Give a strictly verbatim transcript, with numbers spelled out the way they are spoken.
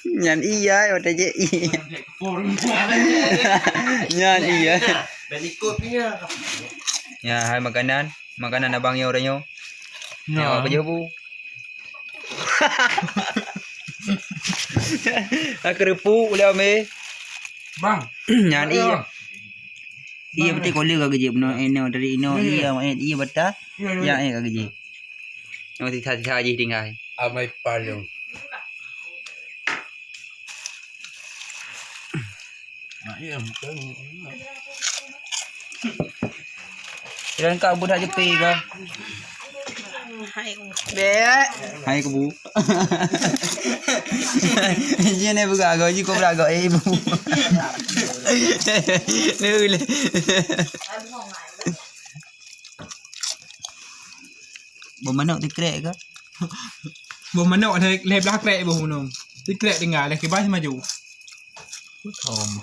Nyan iya, watèe jih iya. Nyan iya. Dan ikut punya. Ya, hai makanan. Makanan abang nyoe uroe nyoe. Ya. Ya, apa je bu? Aku repu uleh ame. Bang. Nyan iya. Iya betul, kolé ka geujek bunoe, eh, no, dari ino, iya, eh, iya betul. Ya, eh, ka geujek. Yang sisa-sisa jih tinggai. Amai palung. Mak iya, betul. Dan kau budak jepi ke? Bek. Hai, kubu. Jih ni buka agak, jih kau buka agak, eh, ibu. Ni boleh. Boh manok dikrek ke? Boh manok lhèe, lhèe blah krek boh gunong. Dikrek tinggal, lhèe kiban maju. Beutôi.